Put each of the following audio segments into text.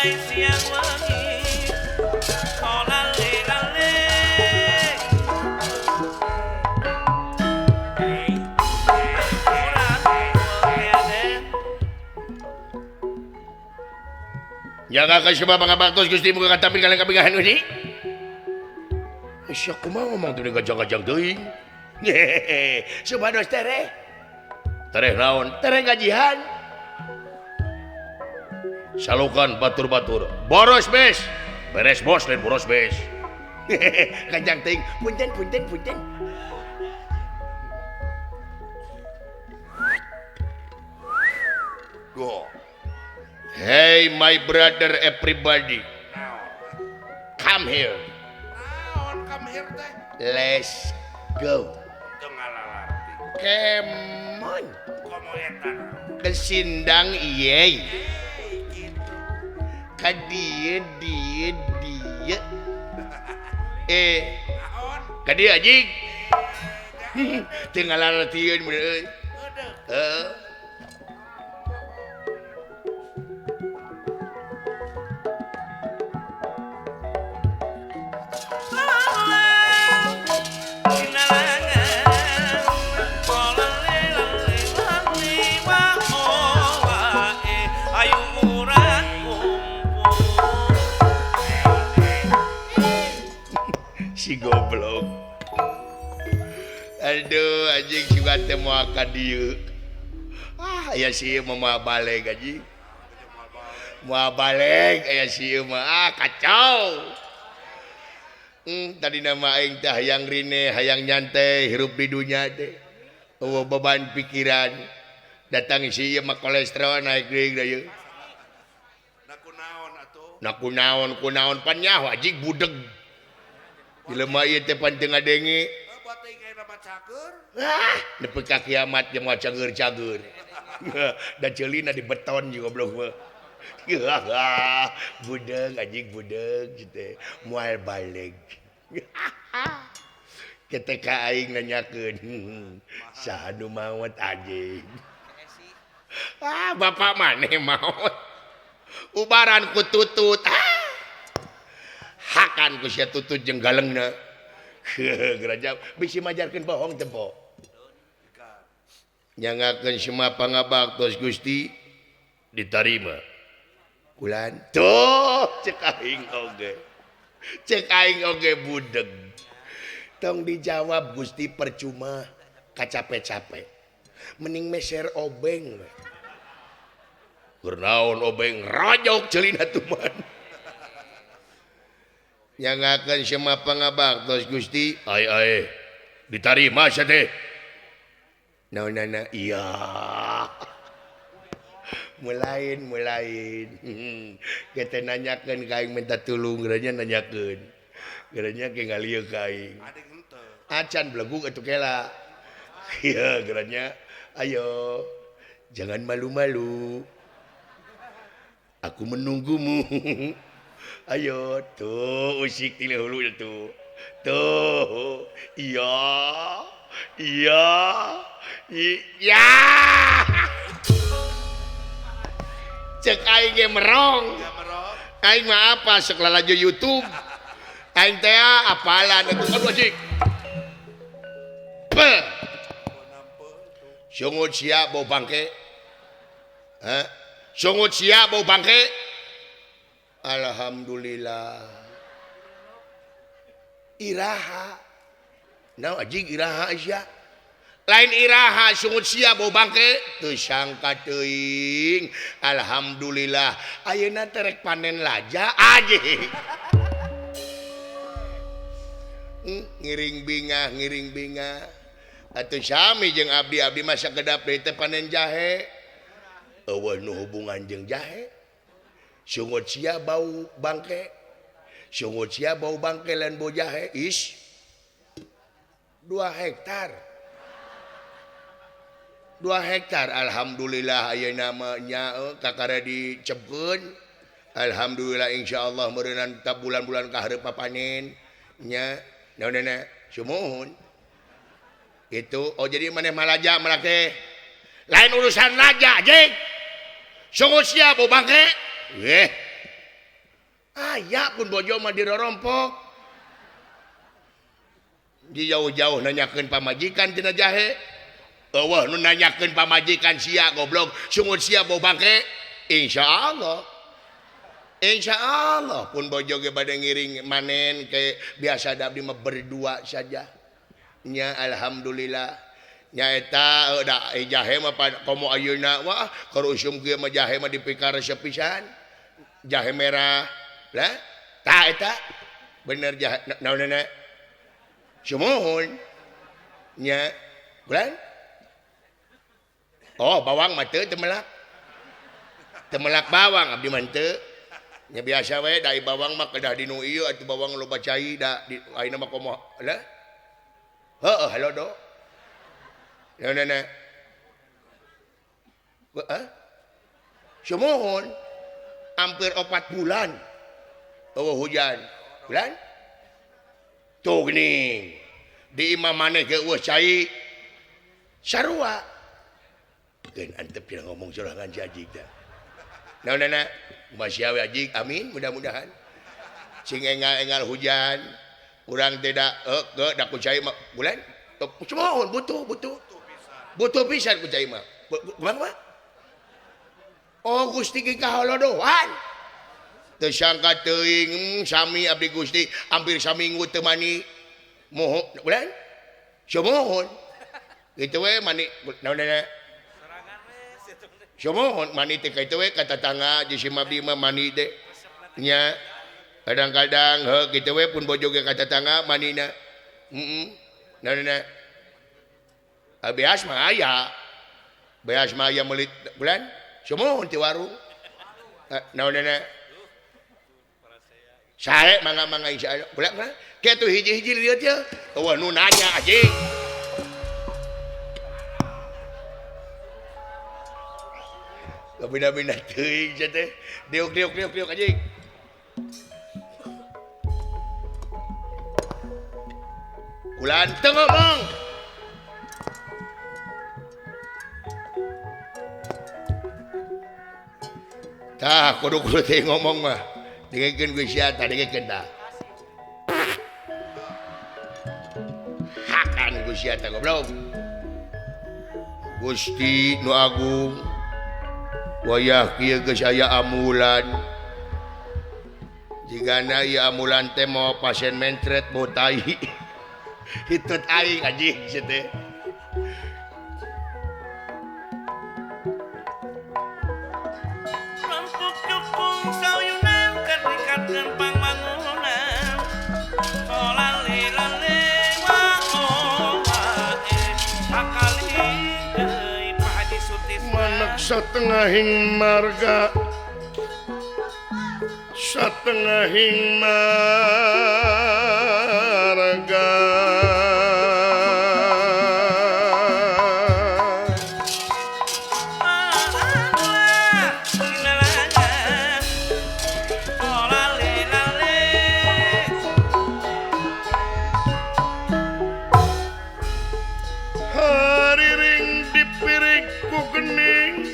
Sampai siang wengi olale lale. Jaga ka sebab pangabaktos Gusti muga katampi kalian kabingahan Gusti. Sia kumaha ngomong teh gajang-gajang teuing. Supados tereh. Tereh naon? Tereh gajihan. Salukan batur-batur. Boros bes. Beres bos lain boros bes. Gajang teuing. Punten punten punten. Go. Hey my brother everybody, come here. Come here teh. Let's go. Come on. Kesindang iye. Ka dieu dieu dieu. Eh. Ka dieu anjing. Teu ngalartieun mun euy. Heeh. Si goblok. Aduh anjing juga teh moal ka dieu. Ah aya si ieu mah baleg anjing. Moal baleg aya si ieu mah ah kacau. Tadi nama aing teh hayang rine, hayang nyantai hirup di dunya teh. Eueuh beban pikiran. Datang si ieu mah kolesterol naik deui da ieu. Na kunaon atuh? Na kunaon kunaon pan nyaho anjing budeg. Jelema ieu teh pan teu ngadenge. Ah, nepi ka kiamat jeung moal cager-cager. Da ceulina di beton jeung goblok mah. Budeg anjing budeg kitu moal baleg. Ketika aing nanyakeun saha nu maot anjing. Ah, bapak maneh maot. Ubaran ku tutut. Ah. Hakan ku sia tutut jeung galengna. Geraja bisi majarkeun bohong tempo. Nyangakeun semua pangabaktos Gusti ditarima. Kulan tuh cek aing oge. Cek aing oge budeg. Tong dijawab Gusti percuma kacape-cape. Mending meser obeng we. Keur naon obeng rojok ceulina tuman. Nyangakeun semua pangabaktos Gusti ai ai ditarima sia teh. Naonana iya. Mulain mulain. Kita nanyakeun ka aing minta tulung geranya nanyakeun. Geranya ke ngalieu ka aing. Acan belegug atuh kela. Ieu geranya ayo jangan malu-malu. Aku menunggumu. Ayo tuh usik ti hulu tuh. Tuh. Iya. Iya. Iya. Cek aing ge merong. Aing mah apa sok lalajo YouTube. Aing teh apalan atuh aduh anjing. Pe. Sungut sia bau bangke. Hah? Sungut sia bau bangke. Alhamdulillah. Iraha. Naon anjing iraha sia? Lain iraha sungut sia bau bangke teu sangka teuing. Alhamdulillah ayeuna teh rek panen laja anjing. Ngiring bingah ngiring bingah. Atuh sami jeung abdi-abdi mah sakedap deui teh panen jahe. Eueuh nu hubungan jeung jahe. Sungut sia bau bangke. Sungut sia bau bangke lain bau jahe. Is 2 hektar. 2 hektar alhamdulillah ayeuna mah nya kakara dicepkeun. Alhamdulillah insyaallah meureunnan ta bulan-bulan ka hareup panen nya naonana sumuhun. Itu oh jadi maneh mah laja melak teh. Lain urusan laja anjing. Sungut sia bau bangke. Eh. Aya pun bojo mah dirorompok. Di jauh-jauh nanyakeun pamajikan tina jahe. Eueuh nu nanyakeun pamajikan sia goblok, sungut sia bau bangke. Insyaallah. Insyaallah pun bojo ge bade ngiring manen ke biasa da abdi mah berdua saja. Nya alhamdulillah. Nyaeta da jahe mah komo ayeuna wah keur usum kieu mah jahe mah dipikaresep pisan. Jahe merah lah tah eta bener jahe naonana sumuhun nya bulan oh bawang mah teu melak teu melak bawang abdi mah teu nya biasa we da bawang mah kedah dinu ieu atuh bawang loba cai da ayeuna mah komo lah heueuh halodo naonana heuh sumuhun hampir 4 bulan eueuh hujan bulan tuh geuning di imah maneh ge eueuh cai sarua geun antep dina ngomong sorangan si Ajik teh naonana masih we Ajik amin mudah-mudahan sing engal-engal hujan urang teh da heuh da ku cai mah bulan sumuhun butuh butuh butuh pisan ku cai mah kumaha mah oh Gusti ge kaholodohan teu sangka teuing sami abdi Gusti hampir saminggu teu mani moho bulan sumuhun kitu we mani naonana sumuhun mani teh kitu we ka tatangga jeung si abdi mah mani teh nya kadang-kadang heuh kitu we pun bojo ge ka tatangga manina heeh naonana beas mah aya beas mah aya meuli bulan sumuhun ti warung naonana sae mangga-mangga insyaallah bulan mah kitu hiji-hiji lieu teh eueuh nu nanya anjing beda-beda teuing sia teh diuk-diuk diuk-diuk anjing ulan teu ngomong tah kudu-kudu teh ngomong mah dengekeun ku sia tah dengekeun tah hakan ku sia tah goblok Gusti nu agung wayah kieu geus aya amulan jigana ieu amulan teh mau pasien mentret bau tai hitut aing anjing sia teh satengahing marga satengahing marga hariring dipirik ku gening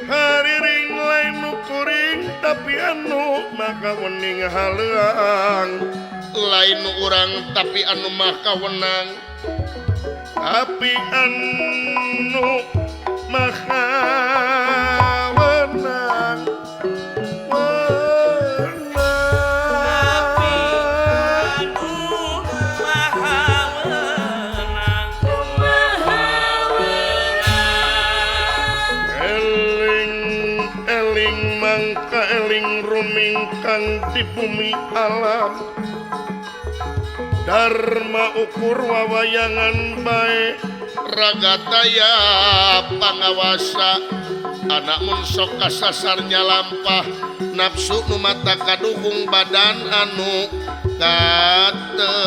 hariring lain nu kuring tapi anu maka wening haleang lain nu urang tapi anu maka wenang tapi anu maka wenang rumingkang di bumi alam Dharma ukur wawayangan bae ragataya pangawasa anak mun sok kasasar nyalampah nafsu nu mata kaduhung badan anu katempuhan.